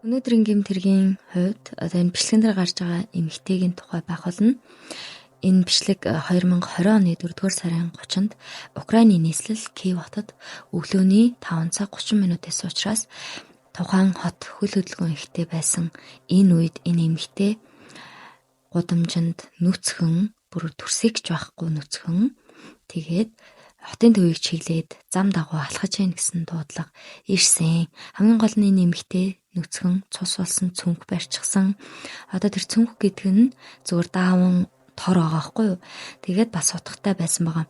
Өнөөдрийн гэмт хэргийн хувьд одоо энэ бичлэгэн дээр гарч байгаа эмэгтэйгийн тухай байх болно. Энэ бичлэг 2020 оны 4-р сарын 30-нд Украины нийслэл Киев хотод өглөөний 5 цаг 30 минутээс учраас тухайн хот хөл хөдөлгөөн ихтэй байсан. Энэ үед энэ эмэгтэй гудамжинд нүцгэн, бүр төрсийг ч байхгүй нүцгэн, тэгээд хотын төвийг чиглээд зам дагуу алхаж яах гэсэн дуудлага ирсэн. Хамгийн гол нь энэ эмэгтэй нүцгэн цус болсон, цүнх барьчихсан. Одоо тэр цүнх гэдэг нь зүгээр даавн тор байгаа байхгүй юу? Тэгээд бас утгатай байсан байгаа.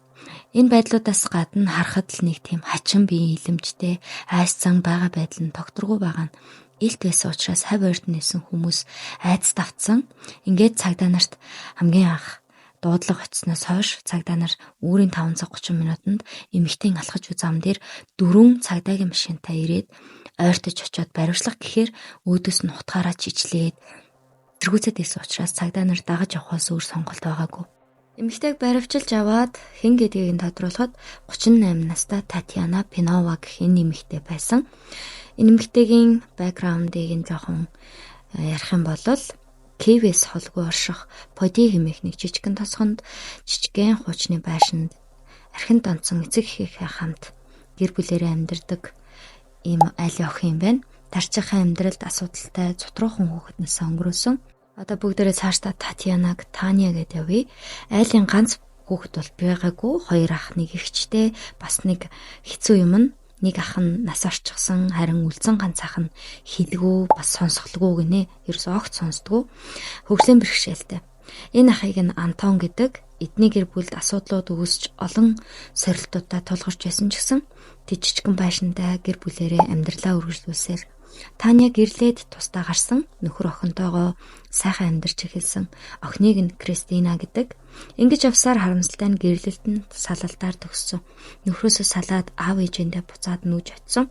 Энэ байдлуудаас гадна харахад л нэг тийм хачин биеийн илэмжтэй, айс зан байгаа байдал нь тогтворгүй байгаа нь илт байсан учраас хавь ойрт нээсэн хүмүүс айц давтсан. Ингээд цагдаа нарт хамгийн анх дуудлага очсноос хойш цагдаа нар үүрийн 5 цаг 30 минутанд эмэгтэйн алхаж буй зам дээр 4 цагдаагийн машинтай ирээд ойртож очиод баривчлах гэхээр өөдөөс нь утгаараа чичлээд тэргүүцэд ирсэн учраас цагдаа нар дагаж явахаас өөр сонголт байгаагүй. Эмэгтэйг баривчилж аваад хэн гэдгийг нь тодруулахад 38 настай Татьяна Пинова гэх энэ эмэгтэй байсан. Энэ эмэгтэйгийн бэкграундыг нь жоохон ярих юм бол Киевээс холгүй орших Поди хэмээх нэг жижигхэн тосгонд жижигхэн хуучны байшинд архин донцсон эцэг эхийнхээ хамт гэр бүлээрээ амьдардаг ийм айлын охин юм байна. Тарчихын амьдралд асуудалтай зутруухан хүүхэд насаа өнгөрөөсөн. Одоо бүгдээрээ цаашдаа Татьянаг Таня гэдээ явъя. Айлын ганц хүүхэд бол байгаагүй. Хоёр ах, нэг эгчтэй, бас нэг хэцүү юм нь нэг ах нь нас орчихсон, харин үлдсэн ганц ах нь хэлгүй, бас сонсголгүй гинэ. Ерөөсөө огт сонсдгоо. Хөгжлийн бэрхшээлтэй. Энэ ахыг нь Антон гэдэг. Эдний гэр бүлд асуудлууд үүсч олон сорилтуудаа тулгарч байсан ч гэсэн тэд жижигхэн байшинтай гэр бүлээрээ амьдралаа үргэлжлүүлсээр Таня гэрлээд тусдаа гарсан, нөхөр охинтойгоо сайхан амьдарч эхэлсэн. Охиныг нь Кристина гэдэг. Ингэж явсаар харамсалтай нь гэрлэлт нь салалтаар төгссөн. Нөхрөөсөө салаад аав ээжэндээ буцаад нүүж очсон.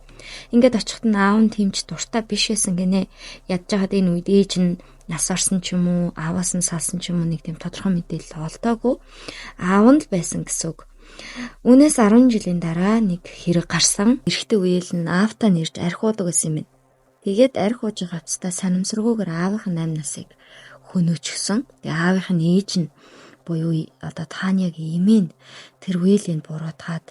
Ингээд очиход нь аав нь тэмч дуртай биш байсан гинэ. Ядж байхад энэ үед ээж нь нас орсон ч юм уу, ааваас нь салсан ч юм уу нэг тийм тодорхой мэдээлэл олдоогүй. Аав нь л байсан гэсэн үг. Үүнээс 10 жилийн дараа нэг хэрэг гарсан. Эрэгтэй үеэл нь аавтаа нэрж архиудаг гэсэн юм байна. Тэгээд арх ууж байгаа хувцастаа санамсаргүйгээр аавынх нь 8 насыг хөнөөчихсөн. Тэгээ аавынх нь ээж нь буюу одоо Танягийн эмээ нь тэр үеэлийн буруутгаад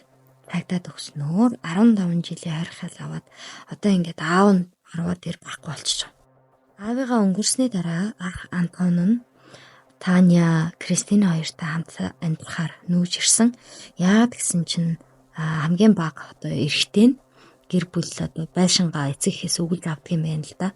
цагдаад өгснөөр 15 жилийн хорих хял аваад одоо ингээд аав нь арваа дээр байхгүй болчихсон. Аавыгаа өнгөрсний дараа ах Антон нь Таня, Кристина хоёртой хамт амьдрахаар нүүж ирсэн. Яагаад гэсэн чинь хамгийн бага одоо эрэгтэй нь гэр бүл одоо байшингаа эцэг эхээс өгүүлж авдаг юм байна л да.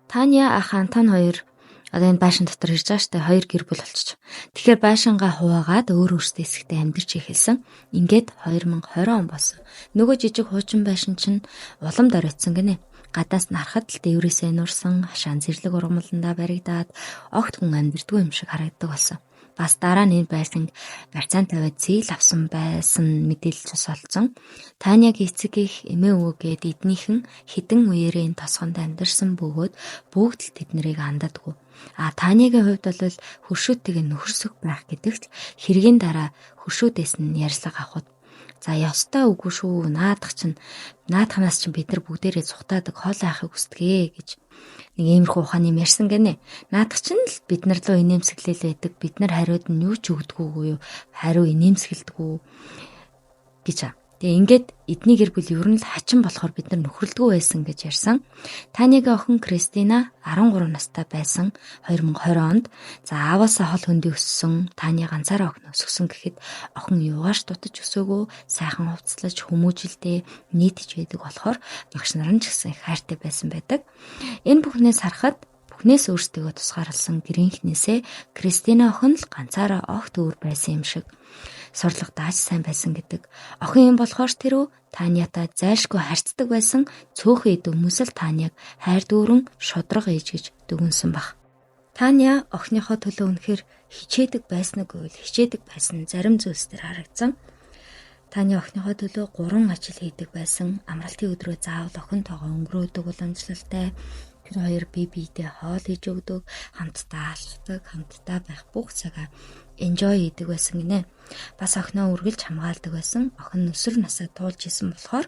Таня, ах Антон хоёр одоо энэ байшин дотор ирж байгаа штэ, хоёр гэр бүл болчих. Тэгэхээр байшингаа хуваагаад өөр өөрсдөө хэсэгтээ амьдарч эхэлсэн. Ингээд 2020 он болсон. Нөгөө жижиг хуучин байшин чинь улам доройтсон гинэ. Гадаас нь харахад л дээврээсээ нурсан, хашаан зэрлэг ургамландаа баригдаад огт хүн амьдэрдгүй юм шиг харагддаг болсон. Бас дараа нь энэ байшинг барьцаан тавиад зээл авсан байсан мэдээлэл бас олцсон. Танягийн эцэг их эмээ өвөө гээд эднийхэн хэдэн үеэрээ энэ тосгонд амьдарсан бөгөөд бүгд л тэднэрийг андадгүй. А Танягийн хувьд бол хөршүүдтэйгээ нөхөрсөх байх гэдэгт хэргийн дараа хөршүүдээс нь ярьцлага авахд за ёстой үгүй шүү, наадах чинь наадханаас чинь бид нар бүгдээрээ цухтаадаг хоол айхыг хүсдэгэ гэж нэг иймэрхүү ухааны юм ярьсан гинэ. Наадах чинь л бид нар лөө инээмсэглэл байдаг. Бид нар хариуд нь юу ч өгдөггүй юу? Хариу инээмсэгэлдэггүй гэж. Тэгээ ингээд эдний гэр бүл ер нь л хачин болохоор бид нар нөхрөлдгөө байсан гэж ярьсан. Танягийн охин Кристина 13 настай байсан 2020 онд за ааваасаа хол хөндий өссөн Таня ганцаараа охин өсгсөн гэхэд охин юугаарч дутаж өсөөгөө, сайхан хувцлаж хүмүүжилдээ нийтж байдаг болохоор багш нар нь ч гэсэн их хайртай байсан байдаг. Энэ бүхнээс харахад бүхнээс өөрсдийгөө тусгаарласан гэрийнхнээсээ Кристина охин л ганцаараа огт өөр байсан юм шиг сурлага дааж сайн байсан гэдэг. Охин юм болохоор тэрөө Танятай зайлшгүй харьцдаг байсан цөөхөн эд хүмүүс л Таняг хайр дүүрэн шудраг ээж гэж дүгнсэн баг. Таня охиныхоо төлөө үнэхээр хичээдэг байсан уу гэвэл хичээдэг байсан зарим зүйлс төр харагдсан. Таня охиныхоо төлөө 3 ажил хийдэг байсан. Амралтын өдрөө заавал охинтойгоо өнгөрөөдөг уламжлалтай. Тэр хоёр бие биедээ хоол хийж өгдөг, хамтдаа алхдаг, хамтдаа байх бүх цагаа enjoy хийдэг байсан гинэ. Бас охиноо үргэлж хамгаалдаг байсан. Охин өсвөр насаа туулж исэн болохоор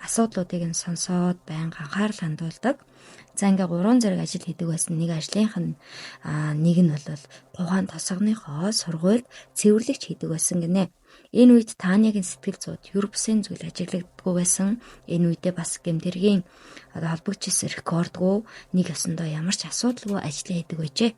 асуудлуудыг нь сонсоод байнга анхаарал хандуулдаг. За ингээ 3 зэрэг ажил хийдэг байсан. Нэг ажлынх нь нэг нь бол тухайн тосгоныхоо сургуульд цэвэрлэгч хийдэг байсан гинэ. Энэ үед Танягийн сэтгэл зүйд ер бусын зүйл ажиглагддаггүй байсан. Энэ үедээ бас гэмтэргийн одоо холбогдчихсан рекордгүй нэг ёсондоо ямар ч асуудалгүй ажил хийдэг байжээ.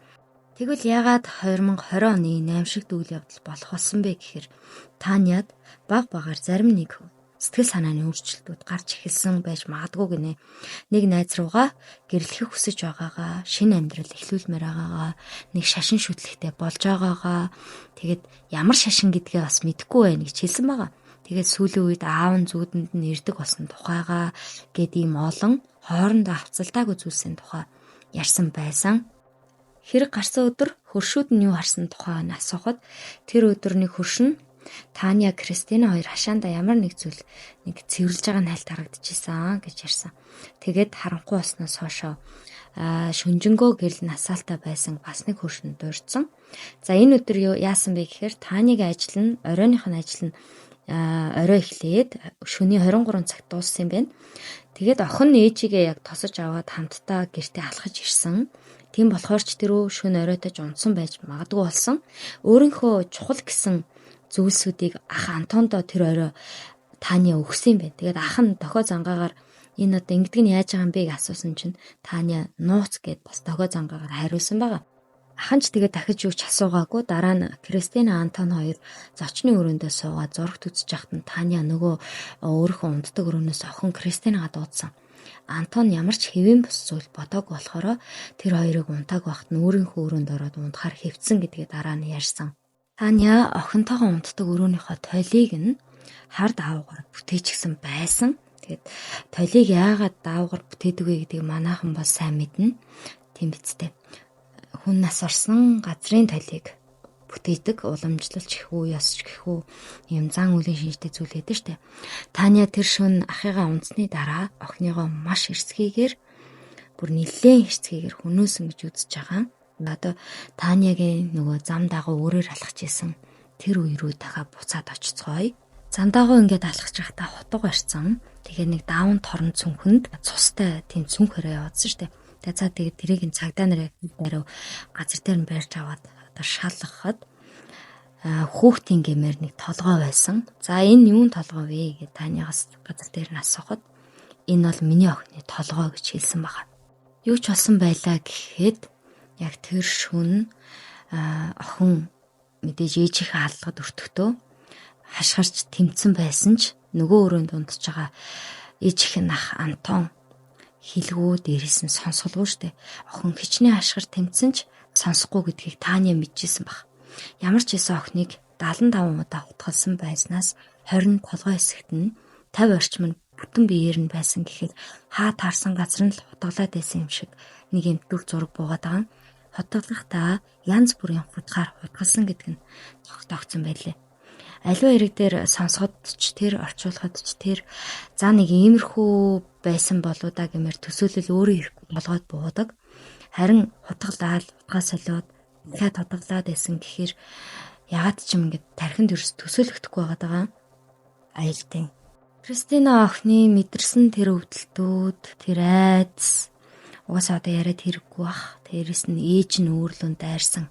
Тэгвэл яагаад 2020 оны 8 шиг үйл явдал болох болсон бэ гэхээр Таняд баг багаар зарим нэг сэтгэл санааны өөрчлөлтүүд гарч эхэлсэн байж магадгүй гинэ. Нэг найз руугаа гэрлэхийг хүсэж байгаагаа, шинэ амьдрал эхлүүлмээр байгаагаа, нэг шашин шүтлэгтэй болж байгаагаа, тэгээд ямар шашин гэдгээ бас мэдэхгүй байна гэж хэлсэн байгаа. Тэгээд сүүлийн үед аав нь зүүдэнд нь ирдэг болсон тухайгаа гэд ийм олон хоорондоо авцалтаагүй зүйлсийн тухай ярьсан байсан. Хэрэг гарсан өдөр хөршүүд нь юу харсан тухай нь асуухад тэр өдөр нэг хөрш нь Таня, Кристина хоёр хашаандаа ямар нэг зүйл нэг цэвэрлж байгаа нь хальт харагдчихсан гэж ярьсан. Тэгээд харанхуй болсноос хойшоо шүнжэнгөө гэрэл насаалтай байсан бас нэг хөршөнд дуурдсан. За энэ өдөр яасан бэ гэхээр Танягийн ажил нь оройных нь ажил нь орой эхлээд шөнийн 23 цагт дууссан юм байна. Тэгээд охин ээжигээ яг тосож аваад хамтдаа гэртээ алхаж ирсэн. Тийм болохоор ч тэрөө шөнө оройтож унтсан байж магадгүй болсон. Өөрийнхөө чухал гэсэн зүйлсүүдийг ах Антондоо тэр орой Таня өгсөн юм байна. Тэгээд ах нь дохио зангаагаар энэ одоо ингэдэг нь яаж байгаа юм бэ гэж асуусан чинь Таня нууц гэд бас дохио зангаагаар хариулсан байгаа. Ах нь ч тэгээд дахиж юу ч асуугаагүй. Дараа нь Кристина Антон хоёр зочны өрөөндөө суугаад зурагт үзэж байхад нь Таня нөгөө өөрийнхөө унтдаг өрөөнөөс охин Кристинагаа дуудсан. Антон ямар ч хэвийн бус зүйл бодоог болохоор тэр хоёрыг унтааг байхад нь өөрийнхөө өрөөнд ороод унтахаар хэвцсэн гэдгээ дараа нь ярьсан. Таня охинтойгоо унтдаг өрөөнийхөө толийг нь хар даавуугаар бүтээчихсэн байсан. Тэгээд толийг яагаад даавуугаар бүтээдэг вэ гэдгийг манайхан бол сайн мэднэ. Тийм биз дээ. Хүн нас орсон газрын толийг бүтээдэг, уламжлалч гэх үү, ёсч гэх үү, ийм зан үлийн шинжтэй зүйл байдаг штэ. Таня тэр шөнө ахыгаа унтсны дараа охиныгоо маш эрсгийгээр бүр нэлээд эрсгийгээр хөнөөсөн гэж үзэж байгаа. Одоо Танягийн нөгөө зам дагуу өөрөөр алхаж исэн тэр үе рүү дахиад буцаад очицгоё. Зам дагуу ингээд алхаж байхдаа хутга барьсан. Тэгээ нэг даавн торон цүнхэнд цустай тийм цүнх хорой яваадсан штэ. Тэгээ за тэгээд тэрийг н цагдаа нарын даруй газар дээр нь барьж аваад одоо шалгахад хүүхдийн гэмээр нэг толгой байсан. За энэ юун толгой вэ гэж Танягаас газар дээр нь асуухад энэ бол миний охины толгой гэж хэлсэн байгаа. Юу ч болсон байлаа гэхэд яг тэр шөнө охин мэдээж ээжийнхээ аллагад өртөхдөө хашгирч тэмцэн байсан ч нөгөө өрөөнд унтж байгаа ээжийнх нь ах Антон хилгүү дээрээс нь сонсголгүй штэ. Охин хичнээн хашгир тэмцэн ч сонсохгүй гэдгийг Таня мэдчихсэн баг. Ямар ч байсан охиныг 75 удаа утгалсан байснаас 20 толгой хэсэгт нь 50 орчим нь бүтэн биеэр нь байсан гэхэд хаа таарсан газар нь л хутгалаад байсан юм шиг нэг юм дүр зураг буугаад байгаа. Хутгалахдаа янз бүрийн хутгаар хутгалсан гэдэг нь тогтоогдсон байлээ. Аливаа хэрэг дээр сонсоход ч тэр орчуулахад ч тэр за нэг иймэрхүү байсан болоо да гэмээр төсөөлөл өөрөө ирэхгүй болгоод буудаг. Харин хутгалаад, хутгаа солиод, дахиад хутгалаад байсан гэхээр ягаад ч юм ингээд тархинд ерөөс төсөөлөгдөхгүй байгаад байгаа. Аюултай. Кристина охины мэдэрсэн тэр өвдөлтүүд, тэр айдас угаасаа одоо яриад хэрэггүй бах. Тэрээс нь ээж нь өөрлөн дайрсан.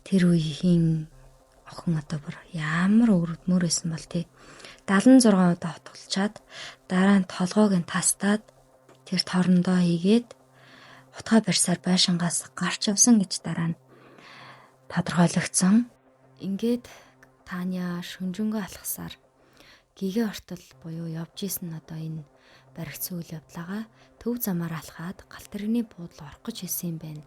Тэр үеийн охин одоо бүр ямар өрөвдмөр байсан бол тий. 76 удаа хутгалчаад дараа нь толгойг нь тастаад тэр торондоо хийгээд утгаа барьсаар байшингаас гарч явсан гэж дараа нь тодорхойлогдсон. Ингээд Таня шүнжэнгөө алхасаар гэгээ ортол буюу явж исэн одоо энэ баригдсан үйл явдлаагаа төв замаар алхаад галт тэрэгний буудлын орох гэж хэлсэн юм байна.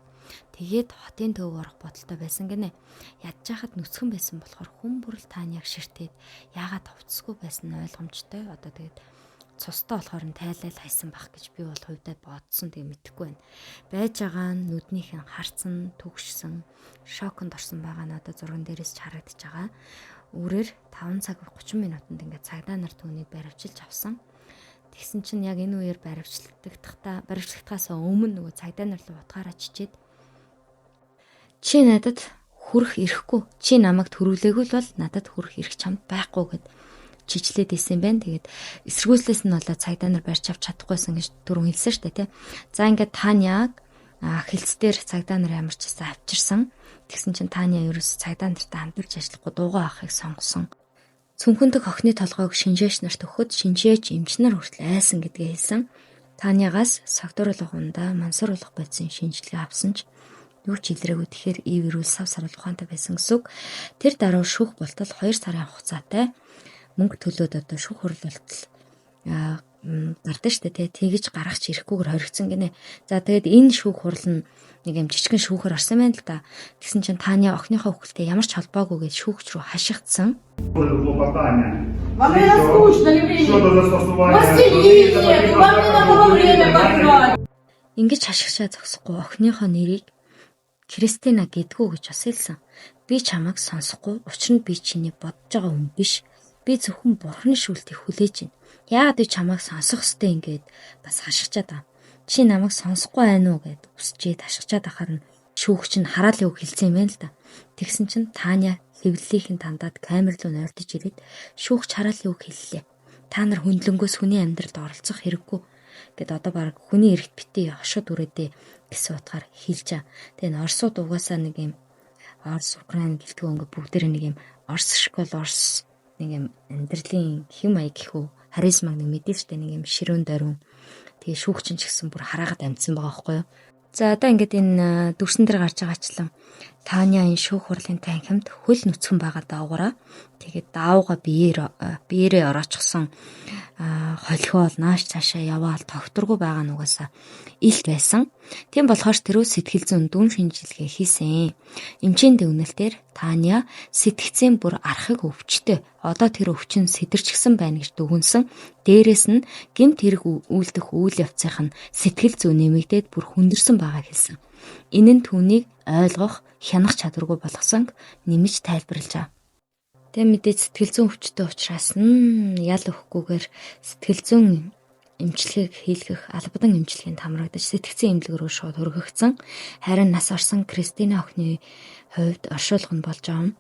Тэгээд хотын төв орох бодолтой байсан гинэ. Ядж хахад нүцгэн байсан болохоор хүн бүр л Таняг ширтээд яагаад хувцсгүй байсан нь ойлгомжтой. Одоо тэгээд цустай болохоор нь тайлал хайсан байх гэж би бол хувьдаа бодсон, тэгээ мэдэхгүй байна. Байж байгаа нь нүднийх нь харцсан, түгшсэн, шоконд орсон байгаа нь одоо зурган дээрээс ч харагдаж байгаа. Үүрээр 5 цаг 30 минутанд ингээд цагдаа нар түүнийг баривчилж авсан. Тэгсэн чинь яг энэ үеэр баривчлагдахаас өмнө нөгөө цагдаа нар руу утгаараа чичээд чи надад хүрэх ирэхгүй, чи намайг төрүүлээгүй л бол надад хүрэх эрх чамд байхгүй гэд чичлээд исэн юм байна. Тэгээд эсэргүүцлээс нь болоод цагдаа нар барьж авч чадахгүйсэн гэж түрүүн хэлсэн шүү дээ, тий. За ингээд Таняг хилцээр дээр цагдаа нар ямар ч гэсэн авчирсан. Тэгсэн чинь Таня ерөөс цагдаа нартай хамтарч ажиллахгүй дуугаа авахыг сонгосон. Цүнхэнтэг охины толгойг шинжээч нарт өгөхөд шинжээч эмч нар хүртэл айсан гэдгээ хэлсэн. Танягаас согтууруулах ундаа мансууруулах бодисын шинжилгээ авсан ч юу ч илрээгүй. Тэгэхээр ив эрүүл сав саруул ухаантай байсан гэсэн үг. Тэр дараа шүүх болтол 2 сарын хугацаатай мөнгө төлөөд одоо шүүх хурал болтол гардаг штэ тий. Тэгэж гаргах ч ирэхгүйгээр хоригдсон гинэ. За тэгээд энэ шүүх хурал нь нэг юм жижигэн шүүхээр орсон байна л да. Тэгсэн чинь Таня охиныхоо үхэлтэй ямар ч холбоогүй гэж шүүгч рүү хашигдсан. Вам не скучно ли время? Василий, вам не надо время потратить. Ингэж хашгичаа зогсохгүй охиныхоо нэрийг Кристина гэдгүү гэж бас хэлсэн. Би чамайг сонсохгүй, учир нь би чиний бодож байгаа хүн биш. Би зөвхөн бурхны шүүлтийг хүлээж байна. Яагаад би чамайг сонсох ёстой ингээд бас хашгичаад байгаа. Чи намайг сонсохгүй байна уу гэд үсчээд хашгичаад ахаар нь шүүгч нь хараалын үг хэлсэн юм байна л да. Тэгсэн чинь Таня хэвлэлийнхэн тандаад камер руу нойртож ирээд шүүгч хараалын үг хэллээ. Та нар хөндлөнгөөс хүний амьдралд оролцох хэрэггүй гэд одоо баг хүний эрхт битгий хошууд үрээдээ гэсэн утгаар хэлж байгаа. Тэгээ энэ Оросууд угаасаа нэг юм Орос, Украин гэлтгүү ингээ бүгдээрээ нэг юм Орос школ Орос нэг юм амьдралын хэм маяг гэх үү харизмаг нэг мэдээлжтэй нэг юм ширүүн дөрвөн. Тэгээ шүүгчин ч гэсэн бүр хараагаад амжсан байгаа байхгүй юу. За одоо ингээд энэ дүрсэн дээр гарч байгаачлан Таня энэ шүүх хурлын танхимд хөл нүцгэн байгаа доогоороо тэгээд даавга биеэрээ ороочихсон холхиол нааш цаашаа яваал тогтургүй байгаа нь угаасаа илт байсан. Тийм болохоор тэрүү сэтгэл зүйн дүн шинжилгээ хийсэн. Эмчийн дүгнэлтээр Таня сэтгцийн бүр архаг өвчтөй. Одоо тэр өвчин сэтэрчгсэн байна гэж дүгнсэн. Дээрээс нь гэмт хэрэг үйлдэх үйл явцынх нь сэтгэл зүй нэмэгдээд бүр хүндэрсэн байгааг хэлсэн. Энэ нь түүнийг ойлгох, хянах чадваргүй болгосон нэмж тайлбарлаж байгаа. Тэгээ мэдээж сэтгэл зүйн өвчтөй учраас нь ял өгөхгүйгээр сэтгэл зүйн эмчилгээг хийлгэх албадан эмчилгээнд хамрагдаж сэтгцэн эмнэлэг рүү шууд хүргэгдсэн. Харин нас орсон Кристина охины хувьд оршуулга нь болж байгаа юм.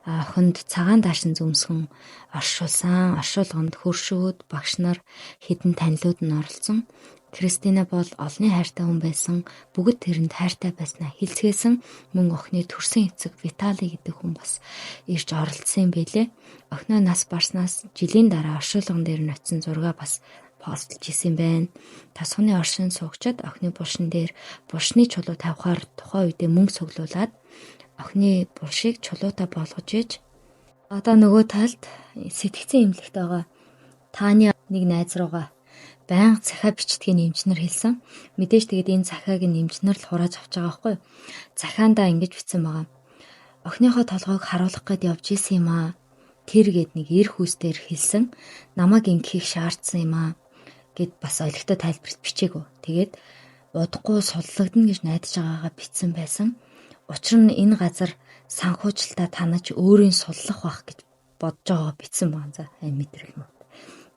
Охинд цагаан даашин зөмсгөн оршуулсан. Оршуулганд хөршүүд, багш нар, хэдэн танилуд нь оролцсон. Кристина бол олонний хайртай хүн байсан. Бүгд тэрэнд хайртай байснаа хэлцгээсэн. Мөн охины төрсөн эцэг Витали гэдэг хүн бас ирж оролцсон юм байлээ. Охиноо нас барснаас жилийн дараа оршуулган дээр нь очисон зургаа бас постлж исэн байна. Тосгоны оршин суугчид охины булшин дээр булшны чулуу тавихаар тухайн үедээ мөнгө цуглуулад охины булшийг чулуутай болгож иж одоо нөгөө талд сэтгцэн эмнэлэгт байгаа Таня нэг найз руугаа байнга захиа бичдгийг эмчнэр хэлсэн. Мэдээж тэгээд энэ захиаг нь эмчнэр л хурааж авч байгаа байхгүй юу? Захиандаа ингэж бичсэн байгаа. Охиныхоо толгойг харуулах гээд явж исэн юм аа. Тэр гээд нэг эр хүүс дээр хэлсэн. Намайг ингэхийг шаардсан юм аа гэд бас олигтой тайлбарт бичээгүү. Тэгээд удахгүй суллагдана гэж найдаж байгаагаа бичсэн байсан. Учир нь энэ газар санхүүжилтаа танаж өөрийн суллах байх гэж бодож байгаагаа бичсэн байгаа. За ай мэдрэг юм.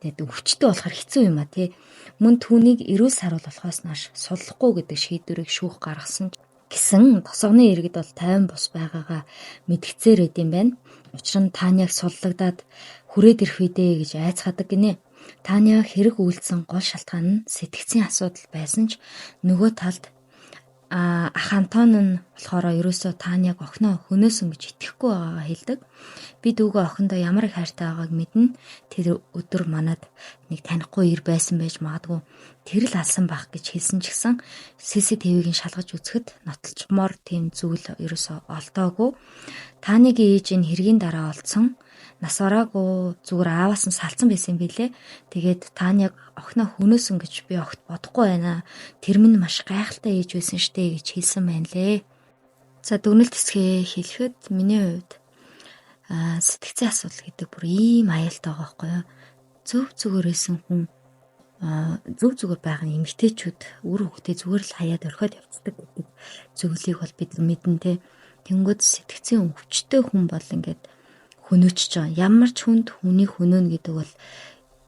Тэгээд өвчтөй болохоор хэцүү юм а тий. Мөн түүнийг эрүүл саруул болохоос нааш суллахгүй гэдэг шийдвэрийг шүүх гаргасан гэсэн тосгоны иргэд бол 50 бус байгаагаа мэдгцээр байд юм байна. Учир нь Таняг суллагдаад хүрээд ирэх үедээ гэж айцгадаг гинэ. Таня хэрэг үйлдсэн гол шалтгаан нь сэтгцийн асуудал байсан ч нөгөө талд ах Антон нь болохоор ерөөсөө Таняг охиноо хөнөөсөн гэж итгэхгүй байгаагаа хэлдэг. Би дүүгээ охиндоо ямар их хайртай байгааг мэднэ. Тэр өдөр манад нэг танихгүй ир байсан байж магадгүй. Тэр л алсан байх гэж хэлсэн ч гэсэн CCTV-г нь шалгаж үзэхэд нотолчмоор тийм зүйл ерөөсөө олдоогүй. Танигийн ээж энэ хэргийн дараа олдсон. Нас ороогүй зүгээр ааваас нь салцсан байсан юм билээ. Тэгээд Таняг охиноо хөнөөсөн гэж би огт бодохгүй байна. Тэр минь маш гайхалтай ээж байсан штэ гэж хэлсэн байна лээ. За дүгнэлт хэсгээ хэлэхэд миний хувьд сэтгцийн асуудал гэдэг бүр ийм аюултай байгаа байхгүй юу? Зөв зүгээр байсан хүн зөв зүгээр байгаа эмэгтэйчүүд үр хөвгтөө зүгээр л хаяад орхиод явцдаг гэдэг зүйлийг бол бид мэднэ те. Тэнгүүд сэтгцийн өвчтөй хүн бол ингээд хөнөөчж байгаа. Ямар ч хүнд хүнийг хөнөөнө гэдэг бол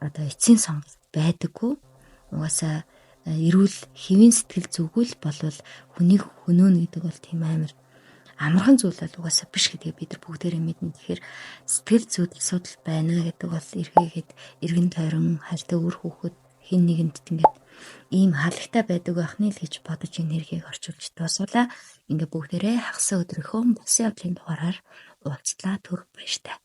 одоо эцсийн сонголт байдаггүй. Угаасаа эрүүл хэвийн сэтгэл зүгэл болвол хүнийг хөнөөнө гэдэг бол тийм амар Амархан зүйл бол угаасаа биш гэдгийг бид нар бүгдээрээ мэднэ. Тэгэхээр сэтгэл зүйд асуудал байна гэдэг бол эргээгээд эргэн тойрон хайртай үр хүүхэд хэн нэгэнд ингээд ийм халагтай байдаг байх нэ л гэж бодож энэ хэргийг орчуулж дуусгуулаа. Ингээ бүгдээрээ хагас өдрийнхөө болсон явдлын дугаараар уулзлаа. Түр баяртай.